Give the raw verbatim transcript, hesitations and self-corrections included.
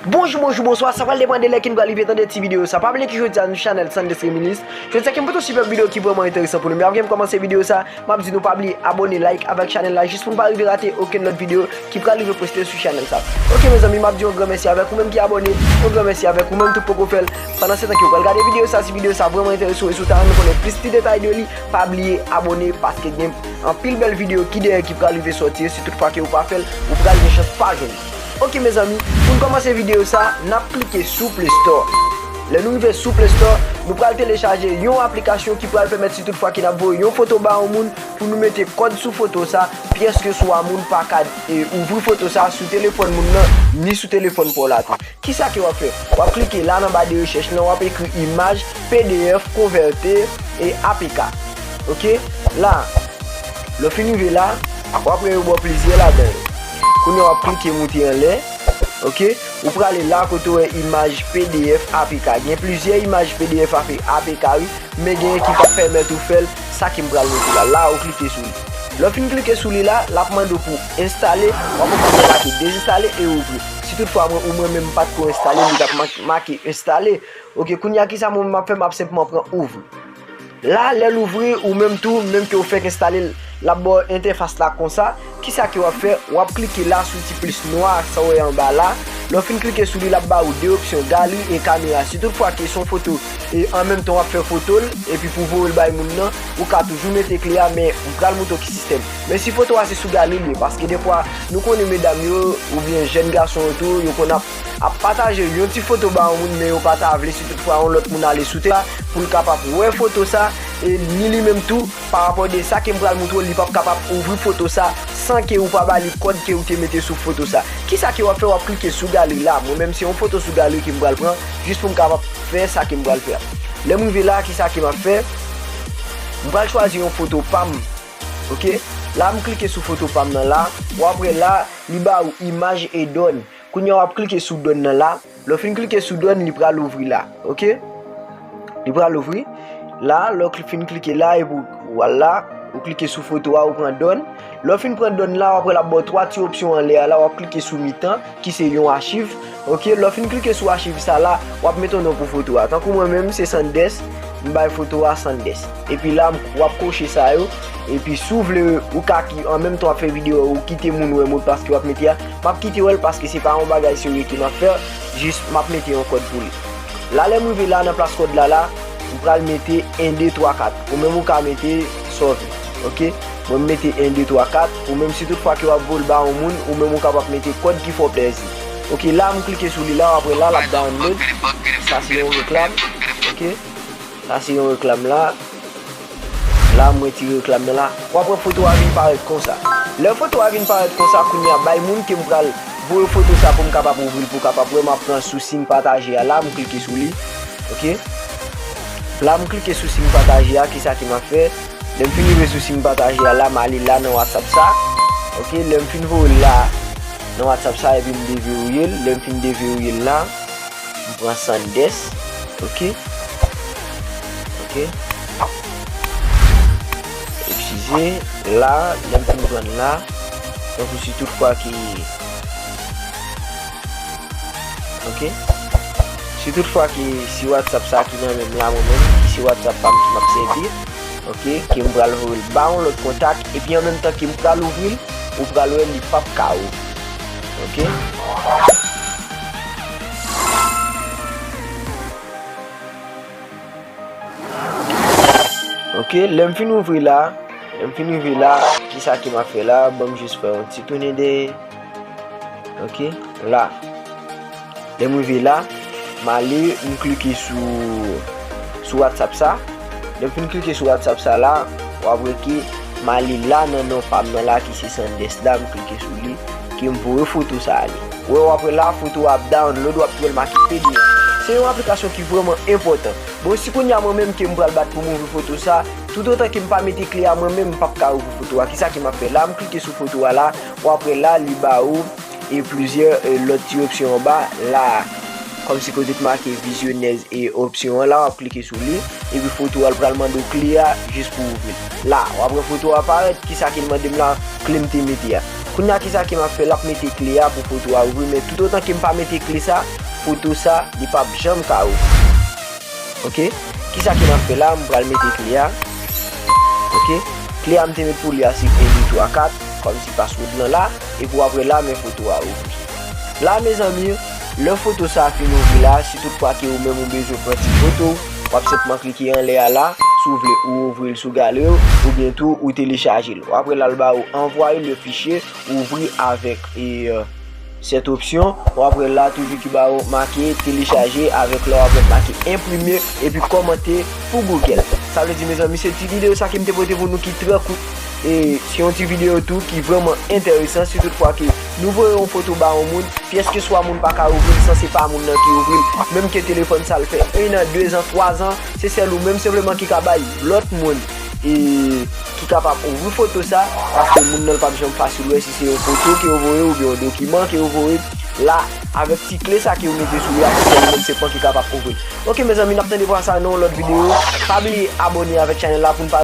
Bonjou, bonjou, bonswa, sa pral depann de lè ke n pral rive tande ti videyo sa. Pa bliye ke jodi a nou chanèl Sanders Reminisce. Jodi a ke m pote yon sipèb videyo ki vrèman enteresan pou nou. Men avan ke m kòmanse videyo sa, m ap di nou pa bliye abòne, like avèk chanèl la jis pou n pa rive rate okenn lòt videyo ki pral rive poste sou chanèl sa. Oke mezanmi, m ap di yon gran mèsi avèk ou menm ki abòne, yon gran mèsi avèk ou menm tou poko fè l. Pandan se tan ke w pral gade videyo sa, si videyo sa vrèman enterese w e si w ta renmen konnen plis ti detay de li, pa bliye abòne paske gen anpil bèl videyo ki dèyè ki pral rive sòti e si tout fwa ke w pa fè l, ou pral gen chans pa jwenn li. Oke mezanmi, pou n kòmanse videyo sa, n ap klike sou Play Store. Lè nou rive sou Play Store, nou pral telechaje yon aplikasyon ki pral pèmèt si tout fwa ke n ap voye yon foto ba yon moun, pou nou mete kòd sou foto sa, pyès ke swa moun pa ka, e, ouvri foto sa sou telefòn moun nan, ni sou telefòn pa w la tou. Kisa ke w ap fè? W ap klike la nan ba de rechèch lan, w ap ekri imaj P D F konvète e A P K. Oke? La, lè w fin rive la, w ap wè yo ba w plizyè ladan yo. Kounye a w ap klike moute anlè. Oke? Ou prale la kote w wè imaj P D F A P K. Gen plizyè imaj P D F A P K, wi, men genyen ki p ap pèmèt ou fè l, sa ke m pral montre w la. La, ou klike sou li. Lè w fin klike sou li la, l ap mande w pou enstale, w ap wè kote l make dezenstale e ouvri. Si toutfwa mwen, ou mwen menm m pa t ko enstale, li t ap ma-, make enstale. Oke, kounye a kisa mwen menm m ap fè, m ap senpman pran ouvri. La, lè l ouvri, ou menm tou, menm ke w fèk enstale l, l ap ba w entèfas la konsa. Kisa ke w ap fè? W ap klike la sou ti plis nwa sa w wè anba la. Lè w fin klike sou li, l ap ba ou de opsyon, galri e kamera. Si toutfwa ke se yon foto, e an menm tan w ap fè foto l, epi pou voye l bay moun nan, ou ka toujou mete kle a, men m pral montre w ki sistèm. Men si foto a se sou galri l ye, paske defwa, nou konnen medam yo, oubyen jèn gason yo tou, yo konn ap, ap pataje yon ti foto ba yon moun, men yo pa ta vle si toutfwa yon lòt moun ale sou te la, pou l kapab wè foto sa, e ni li menm tou, pa rapò de sa ke m pral montre w, li p ap kapab ouvri foto sa san ke ou pa ba li kòd ke ou te mete sou foto sa. Kisa ke w ap fè? W ap klike sou galri la. Mwen menm, se yon foto sou galri ke m pral pran, jis pou m kapab fè sa ke m pral fè a. Lè m rive la, kisa ke m ap fè? M pral chwazi yon foto pa m. Oke? La, m klike sou foto pa m nan la. W ap wè la, li ba ou imaj e done. Kounye a, w ap klike sou done nan la. Lè w fin klike sou done, li pral ouvri la. Oke? Li pral ouvri. La, lè w kli-, fin klike la, epi w al la, ou klike sou foto a, ou pran done. Lè w fin pran done la, w ap wè l ap ba w twa ti opsyon anlè a la, w ap klike sou mitan, ki se yon achiv. Oke, lè w fin klike sou achiv sa la, w ap mete yon non pou foto a. Tankou mwen menm, se Sanders, m bay foto a Sanders. Epi la, m, w ap koche sa yo. Epi si w vle, ou ka ki, an menm tan w ap fè videyo a, ou kite moun wè mo de pas ke w ap mete a. M ap kite w wè l paske se pa yon bagay serye ke m ap fè. Jis, m ap mete yon kòd pou li. La, lè m rive la, nan plas kòd la, la, m pral mete en, de, twa, kat. Ou menm ou ka mete sa w vle. Oke? Mwen, m mete en, de, twa, kat. Ou menm, si toutfwa ke w ap voye l ba yon moun, ou menm ou kapab mete kòd ki fè w plèzi. Oke, la, m klike sou li la, w ap wè la, l ap download. Sa se yon reklam. Oke? Sa se yon reklam la. La, m retire reklam nan la. W ap wè foto a vin parèt konsa. Lè foto a vin parèt konsa, kounye a, bay moun ke m pral voye foto sa pou m kapab ouvri l, pou w kapab wè, m ap pran sou siy pataje a la, m klike sou li. Oke? La, m klike sou siy pataje a, kisa ke m ap fè? Lè m fin rive sou siy pataje a la, m ale la nan WhatsApp sa. Oke? Lè m fin voye l la nan WhatsApp sa, epi m deverouye l. Lè m fin deverouye l la, m pran Sanders. Oke? Oke? Eskize, la, lè m fin pran la, tankou si toutfwa ke, oke? Si toutfwa ke se WhatsApp sa ki nan men m la, mwen menm, ki se WhatsApp pa m ki m ap sèvi, oke, ke m pral voye l ba yon lòt kontak, epi an menm tan ke m pral ouvri l, ou pral wè li p ap ka ouvri. Oke? Oke, lè m fin ouvri la, lè m fin rive la, kisa ke m ap fè la? Ban m jis fè yon ti tounen dèyè. Oke, la. Lè m rive la, m ale, m klike sou, sou WhatsApp sa. Lè m fin klike sou WhatsApp sa la, w ap wè ke m ale la nan non pa m nan la ki se Sanders la, m klike sou li, ke m voye foto sa ale. Wè, w ap wè la, foto a ap download, w ap wè l make P D F. Se yon aplikasyon ki vrèman enpòtan. Bon, si kounye a mwen menm ke m pral bat pou m ouvri foto sa, toutotan ke m pa mete kle a mwen menm, m p ap ka ouvri foto a. Kisa ke m ap fè la? M klike sou foto a la, w ap wè la, li ba ou e plizyè, e, lòt ti opsyon anba la, kòmsi kote k make vizyonèz e opsyon an la, w ap klike sou li, epi foto a l pral mande w kle a jis pou ouvri l. La, w ap wè foto a parèt, kisa ke l mande m la, kle m te mete a. Kounye a, kisa ke m ap fè? L ap mete kle a pou foto a ouvri, men toutotan ke m pa mete kle sa, foto sa, li p ap janm ka ouvri. Ok? Kisa ke m ap fè la? M pral mete kle a. Ok? Kle a m te met pou li a se en, de, twa, kat, kòmsi password lan la, epi w ap wè la, men foto a ouvri. La, mezanmi, lè foto sa a fin ouvri la, si tout fwa ke ou menm ou bezwen pran ti foto, w ap senpman klike anlè a la, si w vle ou ouvri l sou galeri w, oubyen tou ou telechaje l. W ap wè la l ba ou envoyer le fichier, ouvrir avec, e, euh, cette option. W ap wè la toujou ki ba ou make télécharger avec la, w ap wè make imprimer, epi kòmante pou Google. Sa vle di, mezanmi, se ti videyo sa ke m te pote pou nou ki trè kout. E se yon ti videyo tou ki vrèman enteresan. Si tout fwa ke nou voye yon foto ba yon moun, pyès ke swa moun pa ka ouvri l san se pa moun nan ki ouvri l, menm ke telefòn sa l fè en an, de zan, twa zan, se sèl ou menm senpleman ki ka bay lòt moun e ki kapab ouvri foto sa, paske moun nan l p ap janm fasil wè si se yon foto ke yo voye oubyen yon dokiman ke yo voye. La, avèk ti kle sa ke yo mete sou li a, se sèl ou menm senpman ki kapab ouvri l. Ok, mezanmi, n ap tande pran sa nan yon lòt videyo. Pa bliye abòne avèk chanèl la pou n pa